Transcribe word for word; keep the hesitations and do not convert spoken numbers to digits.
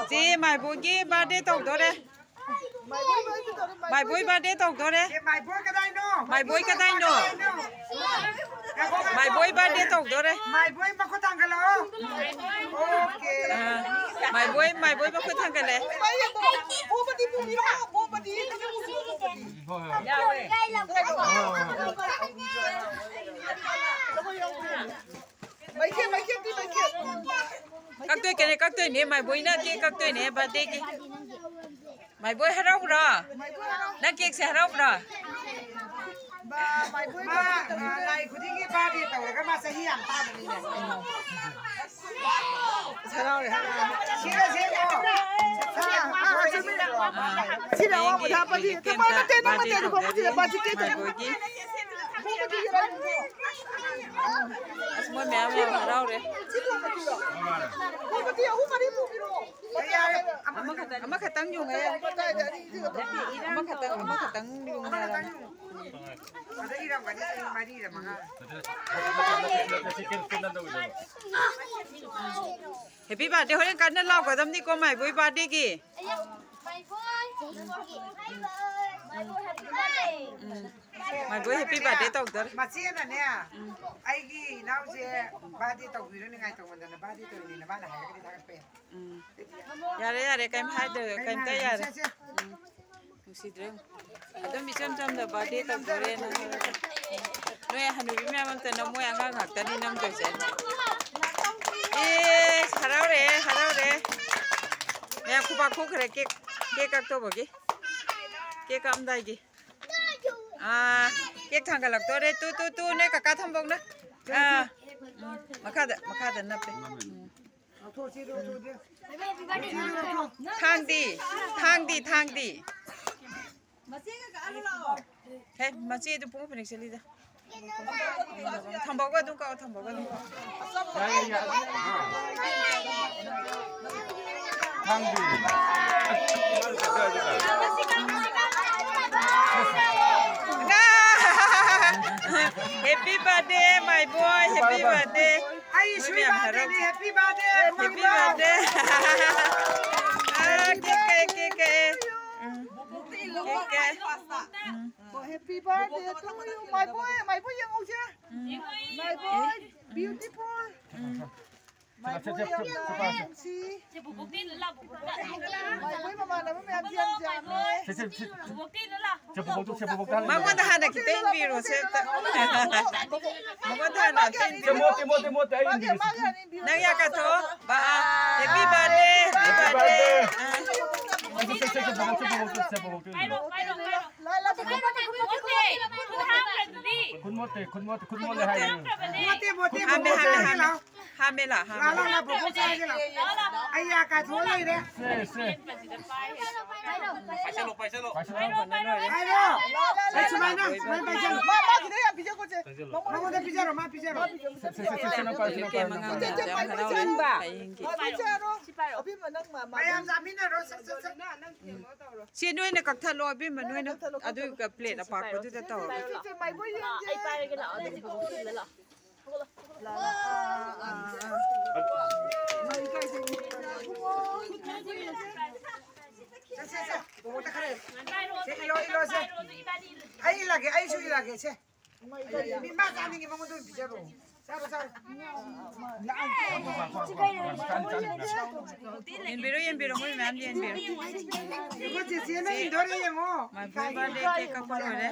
ꯆꯦ ꯃꯥꯏꯕꯣꯏꯒꯤ ꯕꯥꯔꯗꯦ ꯇꯧꯗꯣꯔꯦ꯫ ꯃꯥꯏꯕꯣꯏ ꯕꯥꯔꯗꯦ ꯇꯧꯗꯣꯔꯦ꯫ ꯑꯦ, ꯃꯥꯏꯕꯣꯏ ꯀꯗꯥꯏꯅꯣ? ꯃꯥꯏꯕꯣꯏ ꯀꯗꯥꯏꯅꯣ? ꯉꯥꯏꯈꯣ, ꯉꯥꯏꯈꯣ꯫ ꯃꯥꯏꯕꯣꯏ ꯕꯥꯔꯗꯦ ꯇꯧꯗꯣꯔꯦ꯫ ꯃꯥꯏꯕꯣꯏ ꯃꯈꯨꯠ ꯊꯥꯡꯒꯠꯂꯛꯑꯣ꯫ ꯑꯣꯀꯦ꯫ ꯑꯥ, ꯃꯥꯏꯕꯣꯏ, ꯃꯥꯏꯕꯣꯏ ꯃꯈꯨꯠ ꯊꯥꯡꯒꯠꯂꯦ꯫ ꯕꯣꯝꯕꯗꯤ ꯄꯨꯕꯤꯔꯣ, ꯕꯣꯝꯕꯗꯤ꯫ ꯃꯩꯈꯦꯠ, ꯃꯩꯈꯦꯠꯇꯤ, ꯃꯩꯈꯦꯠ꯫ ꯀꯛꯇꯣꯏ ꯀꯅꯦ, ꯀꯛꯇꯣꯏꯅꯦ, ꯃꯥꯏꯕꯣꯏꯅ ꯀꯦꯛ ꯀꯛꯇꯣꯏꯅꯦ ꯕꯥꯔꯗꯦꯒꯤ꯫ ꯃꯥꯏꯕꯣꯏ ꯍꯔꯥꯎꯕ꯭ꯔꯣ? ꯅꯪ ꯀꯦꯛꯁꯦ ꯍꯔꯥꯎꯕ꯭ꯔꯣ? ꯃꯥ, ꯃꯥ, ꯂꯥꯏ ꯈꯨꯗꯤꯡꯒꯤ ꯕꯥꯔꯗꯦ ꯇꯧꯔꯒ ꯃꯥ ꯆꯍꯤ ꯌꯥꯝ ꯇꯥꯕꯅꯤꯅꯦ꯫ ꯍꯔꯥꯎꯔꯦ, ꯍꯔꯥꯎꯔꯦ꯫ ꯁꯤꯔ ꯁꯦꯝꯃꯣ꯫ ꯑꯥ, ꯑꯥ, ꯆꯨꯝꯃꯤ꯫ ꯁꯤꯔ ꯑꯋꯥꯡꯕꯗ ꯍꯥꯞꯄꯗꯤ꯫ ꯍꯌꯦꯡꯒꯤ ꯅꯠꯇꯦ, ꯅꯠꯇꯦ, ꯕꯥꯔꯗꯦ ꯅꯠꯇꯦ, ꯇꯧꯗꯣꯔꯦ ꯕꯥꯔꯗꯦ ꯇꯧꯗꯣꯔꯦ꯫ ꯃꯥꯏꯕꯣꯏꯒꯤ꯫ ꯑꯁ, ꯃꯣꯏ ꯃꯌꯥꯝ ꯌꯥꯝ ꯍꯔꯥꯎꯔꯦ꯫ ꯑꯃꯈꯛꯇꯪ, ꯑꯃꯈꯛꯇꯪ ꯌꯨꯡꯉꯦ꯫ ꯑꯃꯈꯛꯇꯪ, ꯑꯃꯈꯛꯇꯪ ꯌꯨꯡꯉꯦ꯫ ꯑꯗ ꯏꯔꯝꯒꯅꯤ ꯆꯍꯤ ꯃꯔꯤꯔ ꯃꯉꯥ꯫ ꯍꯦꯄꯤ ꯕꯥꯔꯗꯦ ꯍꯣꯔꯦꯟ ꯀꯟꯅ ꯂꯥꯎꯒꯗꯕꯅꯤꯀꯣ, ꯃꯥꯏꯕꯣꯏ ꯕꯥꯔꯗꯦꯒꯤ꯫ ꯎꯝ꯫ ꯃꯥꯏꯕꯣꯏ ꯍꯦꯄꯤ ꯕꯥꯔꯗꯦ ꯇꯧꯗꯣꯔꯦ꯫ ꯃꯆꯦꯅꯅꯦ, ꯎꯝ꯫ ꯑꯩꯒꯤ ꯏꯅꯥꯎꯁꯦ ꯕꯥꯔꯗꯦ ꯇꯧꯕꯤꯔꯣ, ꯅꯤꯡꯉꯥꯏ ꯇꯧꯃꯟꯗꯅ ꯕꯥꯔꯗꯦ ꯇꯧꯔꯤꯅꯦꯅ ꯃꯥꯅ ꯍꯥꯏꯔꯒꯗꯤ ꯊꯥꯒꯠꯄ ꯌꯥꯏ꯫ ꯎꯝ꯫ ꯌꯥꯔꯦ, ꯌꯥꯔꯦ, ꯀꯩꯝ ꯍꯥꯏꯗ꯭ꯔꯦ, ꯀꯩꯝꯇ ꯌꯥꯔꯦ꯫ ꯁꯦ, ꯁꯦ꯫ ꯎꯝ꯫ ꯅꯨꯡꯁꯤꯗ꯭ꯔꯦ꯫ ꯑꯗꯨꯝ ꯏꯆꯝ ꯆꯝꯅ ꯕꯥꯔꯗꯦ ꯇꯧꯗꯣꯔꯦꯅ ꯍꯥꯏꯔꯒ꯫ ꯅꯣꯏ ꯍꯅꯨꯕꯤ ꯃꯌꯥꯝ ꯑꯝꯇ ꯅꯝꯃꯣꯏ, ꯑꯉꯥꯡ ꯉꯥꯛꯇꯅꯤ ꯅꯝꯗꯣꯏꯁꯦ꯫ ꯑꯦ, ꯍꯔꯥꯎꯔꯦ, ꯍꯔꯥꯎꯔꯦ꯫ ꯃꯌꯥꯝ ꯈꯨꯕꯥꯛ ꯈꯣꯛꯈ꯭ꯔꯦ ꯀꯦꯛ, ꯀꯦꯛ ꯀꯛꯇꯧꯕꯒꯤ꯫ ꯀꯦꯛ ꯀꯛꯑꯝꯗꯥꯏꯒꯤ꯫ ꯑꯥ, ꯀꯦꯛ ꯊꯥꯡꯒꯠꯂꯛꯇꯣꯔꯦ꯫ ꯇꯨ, ꯇꯨ, ꯇꯨ, ꯅꯣꯏ ꯀꯀꯥ ꯊꯝꯕꯧꯅ꯫ ꯑꯥ, ꯎꯝ, ꯃꯈꯥꯗ, ꯃꯈꯥꯗ ꯅꯞꯄꯦ꯫ ꯎꯝ꯫ ꯊꯥꯡꯗꯤ, ꯊꯥꯡꯗꯤ, ꯊꯥꯡꯗꯤ꯫ ꯍꯦ, ꯃꯆꯦꯗꯨ ꯄꯨꯡ ꯐꯅꯦꯛ ꯁꯦꯠꯂꯤꯗ꯫ ꯊꯝꯕꯧꯒ ꯑꯗꯨꯝ ꯀꯛꯑꯣ, ꯊꯝꯕꯧꯒ ꯑꯗꯨꯝ ꯀꯛꯑꯣ꯫ ꯌꯥꯏ, ꯌꯥꯏ, ꯌꯥꯏ꯫ ꯊꯥꯡꯗꯤ꯫ Happy birthday, my boy. Happy birthday. ꯑꯩ ꯃꯣꯏ ꯁ꯭ꯋꯤ ꯃꯌꯥꯝ ꯕꯥꯔꯗꯦꯅꯤ, ꯍꯔꯥꯎ-, ꯍꯦꯄꯤ ꯕꯥꯔꯗꯦ, happy ꯈꯨꯃꯥꯡꯗꯣ꯫ Birthday. ꯃꯥꯏꯕꯣꯏ, ꯃꯥꯏꯕꯣꯏ ꯌꯦꯡꯍꯧꯁꯦ꯫ ꯃꯥꯏꯕꯣꯏ, beautiful꯫ ꯃꯥꯏꯕꯣꯏ ꯌꯥꯝꯅ ꯅꯨꯡꯁꯤ꯫ ꯃꯥꯏꯕꯣꯏ ꯃꯃꯥꯟꯅꯕ ꯃꯌꯥꯝꯁꯦ ꯌꯥꯝ ꯌꯥꯝꯃꯦ꯫ ꯁꯦ, ꯁꯦ, ꯁꯦ, ꯁꯦ ꯄꯨꯕꯣꯛꯇ, ꯁꯦ ꯄꯨꯕꯣꯛꯇ ꯍꯥꯟꯅ ꯃꯉꯣꯟꯗ ꯍꯥꯟꯅ ꯈꯤꯇ ꯏꯟꯕꯤꯔꯣꯁꯦ꯫ ꯃꯉꯣꯟꯗ ꯍꯥꯟꯅ ꯑꯝꯇ ꯁꯦ, ꯏꯟꯕꯤꯔꯣ꯫ ꯃꯣꯠꯇꯦ, ꯃꯣꯠꯇꯦ, ꯃꯣꯠꯇꯦ, ꯑꯩ ꯏꯟꯕꯤꯒꯦ꯫ ꯅꯪ ꯌꯥ ꯀꯥꯊꯣꯛꯑꯣ꯫ ꯕꯥ-, happy birthday, happy birthday꯫ ꯑꯥ꯫ ꯁꯦ, ꯁꯦ, ꯁꯦ, ꯁꯦ ꯄꯨꯕꯣꯛꯇ, ꯁꯦ ꯄꯨꯕꯣꯛꯇ, ꯁꯦ ꯄꯨꯕꯣꯛꯇ ꯏꯟꯕꯤꯔꯣ꯫ ꯂꯥ, ꯂꯥ, ꯄꯨꯕꯣꯛꯇ꯫ ꯈꯨꯠ ꯃꯣꯠꯇꯦ, ꯈꯨꯠ ꯃꯣꯠꯇꯦ, ꯈꯨꯠ ꯃꯣꯠꯂꯦ ꯍꯥꯏꯌꯦ꯫ ꯃꯣꯠꯇꯦ, ꯃꯣꯠꯇꯦ, ꯍꯥꯃꯦ, ꯄꯨꯕꯣꯛ ꯍꯥꯃꯦ, ꯆꯥꯔꯒꯦ ꯍꯥꯃꯦ꯫ ꯂꯥꯛꯑꯣ꯫ ꯍꯥꯃꯦ ꯂꯥ, ꯍꯥꯃꯦ꯫ ꯂꯥ, ꯂꯥ, ꯂꯥ, ꯄꯨꯕꯣꯛ ꯆꯥꯔꯒꯦ ꯂꯥꯛꯑꯣ꯫ ꯑꯩ ꯌꯥ ꯀꯥꯊꯣꯛꯑ ꯂꯩꯔꯦ꯫ ꯁꯦ, ꯁꯦ꯫ ꯄꯥꯏꯁꯜꯂꯣ, ꯄꯥꯏꯁꯜꯂꯣ꯫ ꯄꯥꯏꯁꯜꯂꯣ꯫ ꯍꯥꯏꯔꯣ꯫ ꯑꯩ ꯁꯨꯃꯥꯏꯅ, ꯁꯨꯃꯥꯏꯅ ꯄꯥꯏꯁꯜꯂꯣ꯫ ꯃꯥ, ꯃꯥ ꯈꯤꯇꯪ ꯌꯥꯝ ꯄꯤꯖꯈꯣꯁꯦ꯫ ꯃꯉꯣꯟꯗ ꯄꯤꯖꯔꯣ, ꯃꯥ ꯄꯤꯖꯔꯣ꯫ ꯁꯦ, ꯁꯦ, ꯁꯦ, ꯁꯦ, ꯅꯪ ꯄꯥꯏꯁꯦ, ꯅꯪ ꯄꯥꯏꯁꯦ, ꯅꯪ ꯄꯥꯏꯁꯦ꯫ ꯅꯨꯄꯥ ꯄꯤꯖꯔꯣ꯫ ꯑꯕꯦꯝꯃ, ꯅꯪ ꯃꯥ, ꯃꯥ꯫ ꯃꯌꯥꯝ ꯆꯥꯃꯤꯟꯅꯔꯣ, ꯁꯠ, ꯁꯠ, ꯁꯠ꯫ ꯁꯤ ꯅꯣꯏꯅ ꯀꯛꯊꯠꯂꯣ, ꯑꯕꯦꯝꯃ, ꯅꯣꯏꯅ ꯀꯛꯊꯠꯂꯣ, ꯀꯛꯊꯠꯂꯣ꯫ ꯑꯗꯨꯒ plate ꯑꯄꯥꯛꯄꯗꯨꯗ ꯇꯧꯔꯣ꯫ ꯁꯦ, ꯁꯦ, ꯃꯥꯏꯕꯣꯏ ꯌꯦꯡꯒꯦ꯫ ꯑꯩ ꯄꯥꯏꯔꯒꯦ ꯂꯥꯛꯑꯣ, ꯑꯗꯨꯗꯤ ꯄꯨꯈꯣꯛꯁꯤꯗ ꯂꯥꯛꯑꯣ꯫ ꯂꯥꯛꯑꯣ, ꯑꯥ, ꯑꯥ, ꯑꯥ꯫ ꯁꯦ, ꯁꯦ, ꯁꯦ, ꯄꯨꯕꯣꯛꯇ ꯈꯔ꯫ ꯁꯦ, ꯏꯜꯂꯣ, ꯏꯜꯂꯣ, ꯁꯦ꯫ ꯑꯩ ꯏꯜꯂꯒꯦ, ꯑꯩꯁꯨ ꯏꯜꯂꯒꯦ, ꯁꯦ꯫ ꯃꯤ ꯃꯥ ꯆꯥꯅꯤꯡꯉꯤ, ꯃꯉꯣꯟꯗ ꯑꯣꯏꯅ ꯄꯤꯖꯔꯣ꯫ ꯆꯥꯔꯣ, ꯆꯥꯔꯣ꯫ ꯌꯦꯟꯕꯤꯔꯣ, ꯌꯦꯟꯕꯤꯔꯣ, ꯃꯣꯏ ꯃꯌꯥꯝ ꯌꯦꯟꯕꯤꯔꯣ꯫ ꯌꯦꯡꯉꯣ, ꯆꯦꯆꯦꯅ ꯏꯟꯗꯣꯔꯦ, ꯌꯦꯡꯉꯣ꯫ My boy birthday cake ꯀꯛꯄ ꯂꯣꯏꯔꯦ꯫